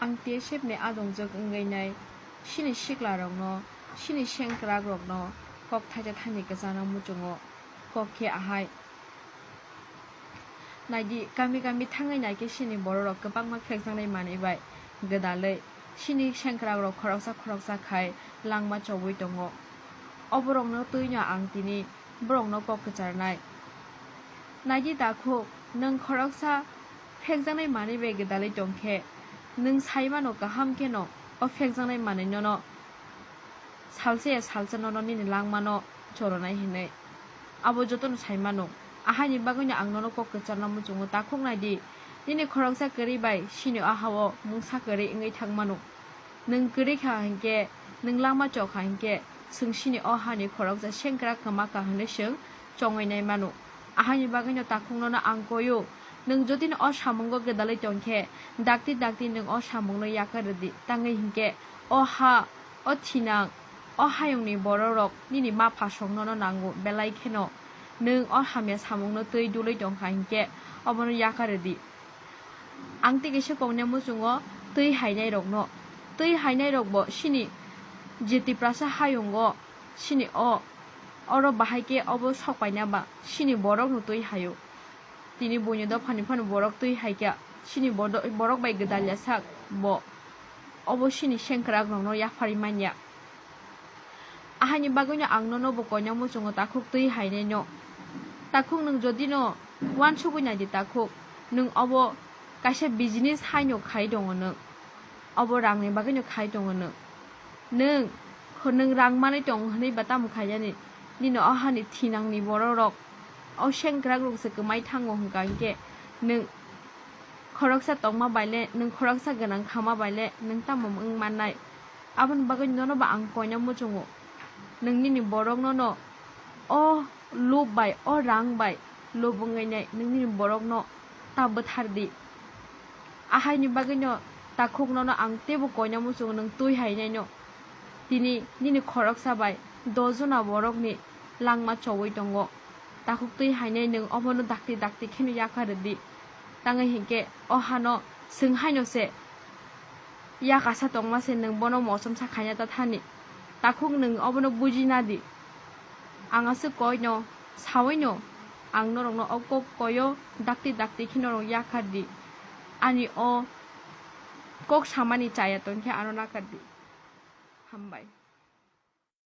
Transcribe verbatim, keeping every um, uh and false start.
Ang T S F ni adongjwk wngwi nai, chini siklarokno, chini sengkrakrokno kok thaisa thani kwchana muchungo, kok khe ahai. Naidi, kami kami thangwi naikhe chini bororok kwbangma phekjaknai manwi bai gwdalwi chini sengkrakrok khoroksa khoroksa khai langma chobwi tongo. Oborokno twino ang tini borokno kok kwcharnai. Naidi takhuk, nwng khoroksa phekjaknai manwi bai gwdalwi tongkhe, nwng sai mano kaham kheno o phekjaknai manwi nono salsa ya salsa nono nini langmano choronai hinwi. Abo jotono sai mano. Ahaini bagwino ang nono kok kwcharna muchungo, takhuk naidi, nini khoroksa kwrwi bai chini o ha-o mungsa kwrwi wngwi thang mano. Nwng kwrwi kha hinkhe, nwng langma chok kha hinkhe, chwng chini o hani khoroksa sengkrak kwma kha hinwi chwng chongwi nai mano. Ahaini bagwino takhuk nono ang koio, nwng jotino o samungo gwdalwi tongkhe, dakti dakti nwng o samungno yakar rwdi, tangwi hinkhe o ha, o thinang, o hayungni bororok nini ma phasok nono nango, belai kheno nwng o hamya samungno twi dulwi tongkha hinkhe obono yakar rwdi. Ang tei kaisa koknai muchungo twi hainairokno, twi hainairokbo chini je Tiprasa hayungo chini o, oro bahai khe obo sok paina ba chini borokno twi haio. Tini buini dophani phano borok twi hai kha, chini bodo-, borok bai gwdalya sak bo, obo chini sengkrakrokno yapharwi manya. Ahaini bagwino ang nono bo koina muchungo takhuk twi hainaino. Takhuk nwng jodino uansugwi naidi takhuk, nwng obo kaisa business haino khai tongo nwng. Obo rangni bagwino khai tongo nwng. Nwng, nwng rang manwi tongo hwnwi ba tamo khainani? Nini o hani thinangni bororok, o sengkrakrok se kwmai thango hwnkha hinkhe nwng khoroksa tongma baile, nwng khoroksa gwnang khama baile nwng tamo wng mannai? Aboni bagwi nono bo ang koina muchungo. Nwng nini borok nono o lob bai, o rang bai lob wngwi nai nwng nini borokno ta bwthardi. Ahaini bagwino takhuk nono ang teibo koina muchungo nwng twi hainaino. Tini nini khoroksa bai dos jona borokni langma chobwi tongo. Takhuk twi hainai nwng obono dakti dakti kheno yakar rwdi. Tangwi hinkhe o hano chwng haino se yakasa tongma se nwng bono mochomsa khaina ta thani. Takhuk nwng obono buji nadi. Ang aswk koino saui no ang norokno o kok koio dakti dakti khe norok yakardi. Ani o kok samani chaya tongkhe ano nakardi. Hambai.